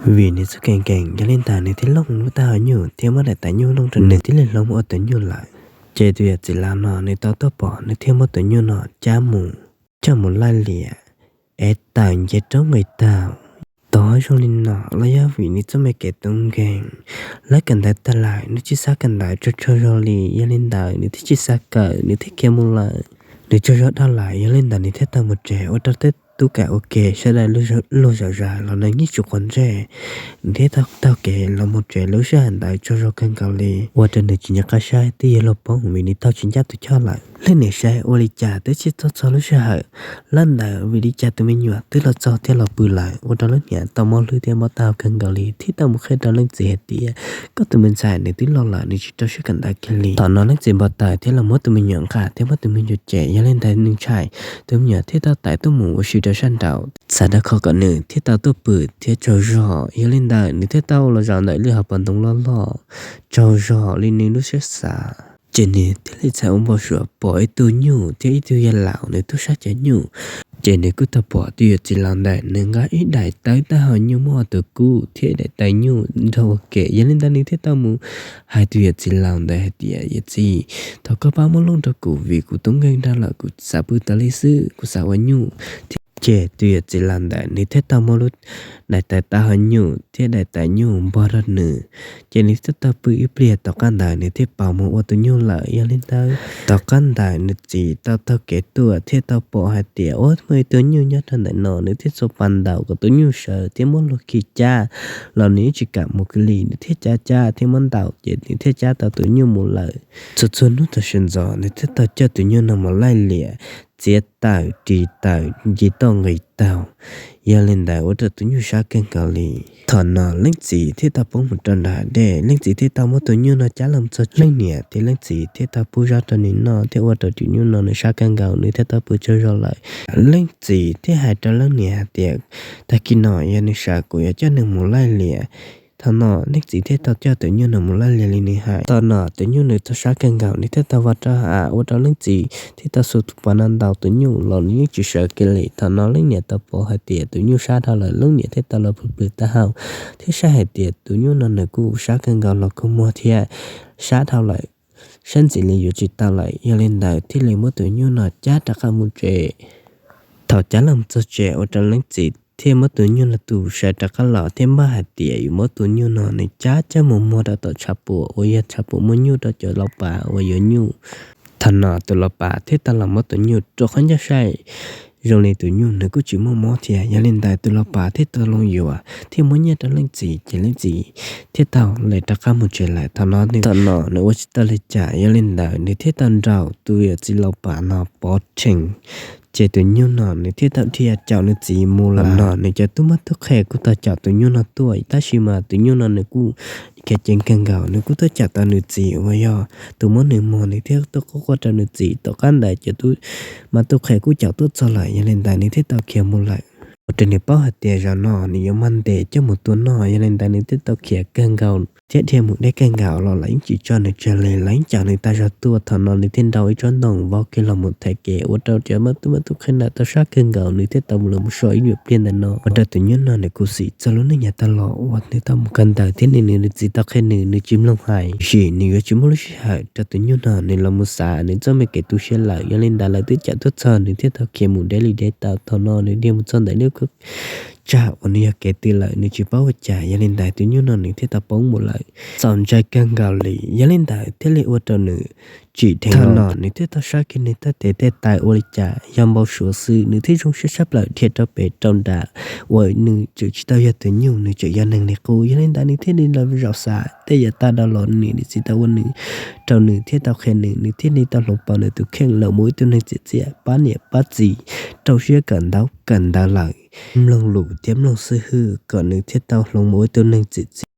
Vim nws txuj kees kees, yog li ntawd nws thiaj looj lub taub hau nyuj thiab muab daim tais nyuj looj rau nws thiaj li hloov mus ua tus nyuj lawm. Ces tus yawm txiv laus no nws tau tuaj pom nws thiaj muab tus nyuj no cab mus, coj mus laij liam es tawm nce roob nqis taug. Tau zoo li no los yog vim nws txoj me kev tub nkeeg lawv kawm ntawv tag lawm nws tsis xav kawm ntawv tsaug tsaug zog li, yog li ntawd nws thiaj tsis xav kawm nws thiaj khiav mus lawm. Nws tsaug zog dhau lawm, yog li ntawd nws thiaj tau mus tsev ua rau tej tub kam ua ke sawv daws luag zom zaws los nws yeej tsis quav ntsej. Nws thiaj tau taug kev los mus tsev lub sij hawm ntawd tsaug zog kawg nkaus li, ua rau nws tsis nco qab saib twb yuav luag poob vim nws tau tsis ncaj tus choj lawm. Leej niam saib ua li cas twb tsis tau txog lub sij hawm lawm ntawd vim li cas tus me nyuam twb los txog thiab los pw lawm, ua rau leej niam tau mob hlwb thiab mob taub hau kawg nkaus li thiaj tau mus qhia rau leej txiv hais tias koj tus me ntxhais nws twb los lawm, nws tsis rau siab kawm ntawv kiag li. Thaum no leej txiv npau taws thiab los muab tus me nyuam nqa thiab muab tus me nyuam cem, yog li ntawd nws ntshai, tus me nyuam thiaj tau tawm tuaj mus ua si rau sab nraud, xav rau qhov kom nws thiaj tau tuaj pw thiab tsaug zog. Yog li ntawd nws thiaj tau los zaum ntawm lub hauv paus ntoo loj loj, tsaug zog li nws lub siab xav. Ces nws thiaj li txhais ua npau suav pom ib tug nyuj thiab ib tug yawg laus nws tuaj sab cov nyuj. Ces nws kuj tau pom tus yawm txiv laus ntawd nws nqa ib daim tawb taub hau nyuj muaj ob tug kub thiab ib daim tais nyuj nrog ua ke, yog li ntawd nws thiaj tau mus hais tus yawm txiv laus ntawd hais tias, yawm txiv, thov koj pab muab looj rau kuv vim kuv tub nkeeg dhau lawm, kuv xav pw tas li xwb, kuv xav ua nyuj. Ces tus yawm txiv laus ntawd nws thiaj tau muab lub daim tawb taub hau nyuj thiab daim tais nyuj npog rau nws. Ces nws thiaj tau pw ib pliag, tom qab ntawd nws thiaj pauv mus ua tus nyuj lawm. Yog li ntawd tom qab ntawd nws txiv tau taug kev tuaj thiaj tau pom hais tias ua muaj ib tug nyuj nyob rau ntawm no, nws thiaj txhua pas ntaus kom tus nyuj sawv thiab muab luag khi cab los nws yeej tsis kam mus kiag li, nws thiaj cab cab thiab muab ntaus ces nws thiaj cab tau tus nyuj mus lawm. Txhua txhua hnub tag sawv ntxov nws thiaj tau coj tus nyuj no mus laij liam, txiav taws ris taws nce toj nqis taug. Yog li ntawd ua rau tus nyuj sab kawg nkaus li. Thaum no leej txiv thiaj tau poob mus rau nram dej, leej txiv thiaj tau muab tus nyuj no cab los txog leej niam thiab leej txiv thiaj tau pub zog rau nws noj thiab ua rau tus nyuj no nws sab kawg nkaus nws thiaj tau pw tsaug zog lawm. Leej txiv thiaj hais rau leej niam hais tias, tag kis no yog nws sawv kuv yuav coj nws mus laij liam. Thaum no leej txiv thiaj tau coj tus nyuj no mus laij liam li nws hais. Thaum no tus nyuj nws txog sab kawg nkaus nws thiaj tau vau rau hav ua rau leej txiv thiaj tau xuas tus pas no ntaus tus nyuj los nws yeej tsis sawv kiag li. Thaum no leej niam tau pom hais tias tus nyuj sab dhau lawm, leej niam thiaj tau los pw pw taub hau thiab saib hais tias tus nyuj no nws kuj sab kawg nkaus los kua muag thiab sab dhau lawm, sab ntxiv li yuav tsis tau lawm. Yog li ntawd thiaj li muab tus nyuj no cab rov qab mus tsev. Thaum cab los txog tsev ua rau leej txiv thiaj muab tus nyuj no tus sawv rov qab los thiab npaj hais tias yuav muab tus nyuj no nws cab coj mus muag rau tom tshav puam uas yog tshav puam muag nyuj rau cov laus pas uas yuav nyuj. Thaum no tus laus pas thiaj tau los muab tus nyuj rua qhov ncauj saib, zoo li tus nyuj nws kuj tsis muaj mob thiab. Yog li ntawd tus laus pas thiaj tau los yuav thiab muab nyiaj rau leej txiv ces leej txiv thiaj tau lawv rov qab mus tsev lawm. Thaum no nws, thaum no nws ua tsis tau li cas, yog li ntawd nws thiaj tau nrog tus yawm txiv laus pas no pov rhees. Ces tus nyuj no nws thiaj tau dhia caum nws txiv mus lawm. Thaum no nws cov tub mab tub qhe kuj tau caum tus nyuj no tuaj, tab sis mas tus nyuj no nws kuj kev ceev kawg nkaus, nws kuj tuaj caum tau nws txiv uas yog tus muab nws muag, nws thiaj tuaj quaj quaj rau nws txiv. Tom qab ntawd cov tub mab tub qhe kuj caum tuaj txog lawm, yog li ntawd nws thiaj tau khiav mus lawm. Ua rau nws paub hais tias zaum no nws yuav mag ntes coj mus tua noj, yog li ntawd nws thiaj tau khiav kawg nkaus thiab dhia mus deb kawg nkaus los lawv yeej tsis tso nws tseg li, lawv yeej caum nws tag zog tuaj. Thaum no nws thiaj nrau ib tsob ntoo vau kiag los mus thaiv kev ua rau cov mab tub mab tub qhe na tau sab kawg nkaus, nws thiaj tau mus los mus so ib nyuag pliag ntawm no. Ua rau tus nyuj no nws khuv xim txog lub neej yav tag los uas nws tau mus kawm ntawv thiab nws, nws txiv tau qhia nws, nws tsis mloog hais, tiam sis nws yuav tsis muaj lub sij hawm rau tus nyuj no nws los mus xav nws txoj me kev tu siab lawm. Yog li ntawd lawv twb caum tuaj txog nws thiaj tau khiav mus deb li deb tau. Thaum no nws dhia mus txog ntawm lub tsag uas nws yog kev tw lawm, nws tsis paub ua cas, yog li ntawd tus nyuj no nws thiaj tau poob mus lawm. Txaus ntshai kawg nkaus li, yog li ntawd thiaj li ua rau nws tsim dheev. Thaum no nws thiaj tau sab kiag nws tej tes tej taw ua li cas yog npau suav xwb, nws thiaj zoo siab tshaj plaws dhia rau pem rau nram uas nws tseem tsis tau yog tus nyuj, nws tseem yog neeg li qub. Yog li ntawd nws thiaj li los zaum xav tej yam tag dhau los nws niam nws txiv tau ua nws, rau nws thiab tau qhia nws, nws thiaj li tau hloov pauv nws tus kheej los mus ua ib tug neeg txiam txiam pab niam pab txiv, rau siab kawm ntaub kawm ntawv lawm, mloog lus thiab mloog xib hwb kom nws thiaj tau hloov mus ua ib tug neeg txiam txiam.